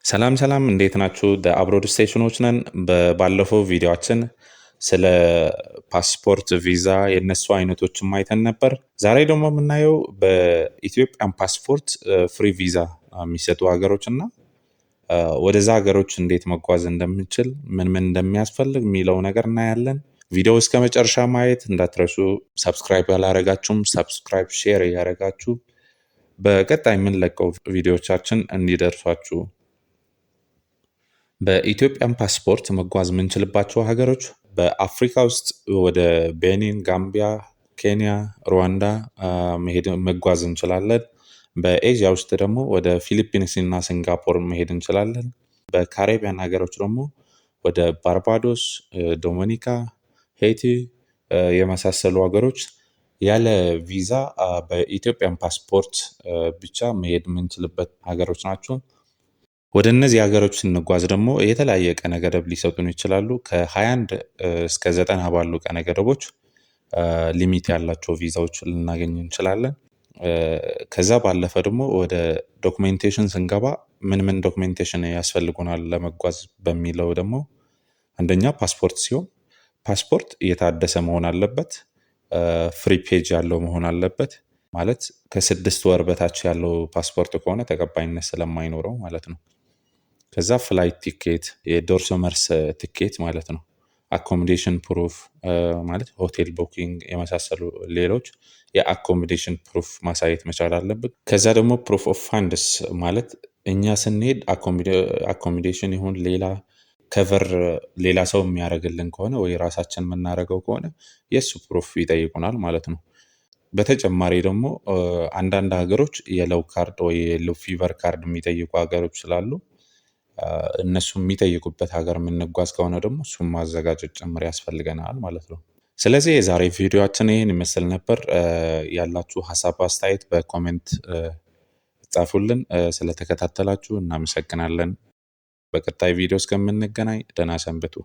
ሰላም ሰላም፣ እንዴት ናችሁ? Abroad Stationኦች ነን። ባለፈው ቪዲዮአችን ስለ ፓስፖርት፣ ቪዛ የነሱ አይነቶችን አይተን ነበር። ዛሬ ደግሞ የምናየው በ Ethiopian passport free visa የሚሰጡ ሀገሮች እና ወደዛ ሀገሮች እንዴት መጓዝ እንደምንችል፣ ምን ምን እንደሚያስፈልግ የሚለው ነገር እናያለን። ቪዲዮ እስከ መጨረሻ ማየት እንዳትረሱ። Subscribe ያላረጋችሁም subscribe፣ share እያደረጋችሁ በቀጣይ የምንለቀው ቪዲዮቻችን እንዲደርሷችሁ። በ Ethiopian passport መጓዝ የምንችልባቸው ሀገሮች በአፍሪካ ውስጥ ወደ ቤኒን፣ ጋምቢያ፣ ኬንያ፣ ሩዋንዳ መሄድ መጓዝ እንችላለን። በኤዥያ ውስጥ ደግሞ ወደ ፊሊፒንስ እና ሲንጋፖር መሄድ እንችላለን። በካሪቢያን ሀገሮች ደግሞ ወደ ባርባዶስ፣ ዶሚኒካ፣ ሄይቲ የመሳሰሉ ሀገሮች ያለ ቪዛ በ Ethiopian passport ብቻ መሄድ የምንችልበት ሀገሮች ናቸው። ወደ እነዚህ ሀገሮች ስንጓዝ ደግሞ የተለያየ ቀነ ገደብ ሊሰጡን ይችላሉ። ከ21 እስከ 90 ባሉ ቀነ ገደቦች limit ያላቸው ቪዛዎች ልናገኝ እንችላለን። ከዛ ባለፈ ደግሞ ወደ documentation ስንገባ ምን ምን documentation ያስፈልጉናል ለመጓዝ በሚለው ደግሞ አንደኛ ፓስፖርት ሲሆን ፓስፖርት የታደሰ መሆን አለበት። Free page ያለው መሆን አለበት። ማለት ከ6 ወር በታች ያለው ፓስፖርት ከሆነ ተቀባይነት ስለማይኖረው ማለት ነው። ከዛ flight ticket፣ የደርሶ መልስ ትኬት ማለት ነው። Accommodation proof ማለት hotel booking የመሳሰሉ ሌሎች የ accommodation proof ማሳየት መቻል አለብን። ከዛ ደግሞ proof of funds ማለት እኛ ስንሄድ accommodation ይሁን ሌላ cover ሌላ ሰው የሚያደርግልን ከሆነ ወይ ራሳችን የምናደርገው ከሆነ የእሱ proof ይጠይቁናል ማለት ነው። በተጨማሪ ደግሞ አንዳንድ ሀገሮች yellow card ወይ yellow fever card የሚጠይቁ ሀገሮች ስላሉ እነሱ የሚጠይቁበት ሀገር የምንጓዝ ከሆነ ደግሞ እሱን ማዘጋጀት ጭምር ያስፈልገናል ማለት ነው። ስለዚህ የዛሬ ቪዲዮአችን ይህን ይመስል ነበር። ያላችሁ ሀሳብ አስተያየት በ comment ጻፉልን። ስለተከታተላችሁ እናመሰግናለን። በቀጣይ ቪዲዮ እስከምንገናኝ ደህና ሰንብቱ።